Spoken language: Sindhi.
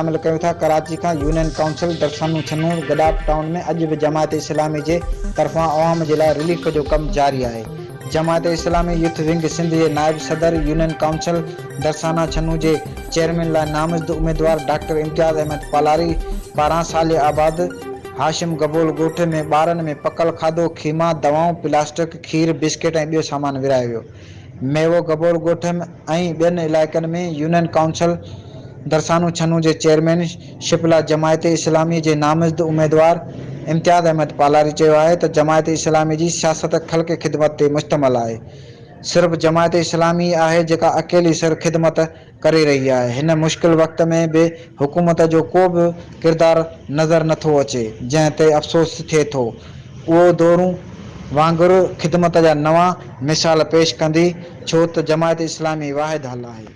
شامل ڪيون ٿا ڪراچي کان يونين ڪائونسل درسانو ڇنو گڏاپ ٽائون ۾ اڄ به جماعت اسلامي جي طرفان عوام جي لاء رليف جو ڪم جاري آهي جماعت اسلامي يوٿ ونگ سنڌ جي نائب صدر يونين ڪائونسل درسانا ڇنو جي چيئرمين لاء نامزد اميدوار ڊاڪٽر امتياز احمد پالاري پاران صالح آباد هاشم گبول ڳوٺ ۾ ٻارن ۾ پڪل کاڌو، خيما، دوائون، پلاسٽڪ، کير، بسڪيٽ ۽ ٻيو سامان ورهايو ويو. ميوو گبول ڳوٺ ۽ ٻين علائقن ۾ يونين ڪائونسل درسانو ڇنو جي چيئرمين شپ لاء جماعت اسلامي جي نامزد اميدوار امتياز احمد پالاري چيو آهي ته جماعت اسلامي جي سياست خلق خدمت تي مشتمل آهي صرف جماعت اسلامي ئي آهي جيڪا اڪيلي سر خدمت ڪري رهي آهي، هن مشڪل وقت ۾ به حڪومت جو ڪو به ڪردار نظر نه ٿو اچي، جنهن تي افسوس ٿئي ٿو، اهو دورون وانگر خدمت جا نوان مثال پيش ڪندي، ڇو ته جماعت اسلامي واحد حل آهي.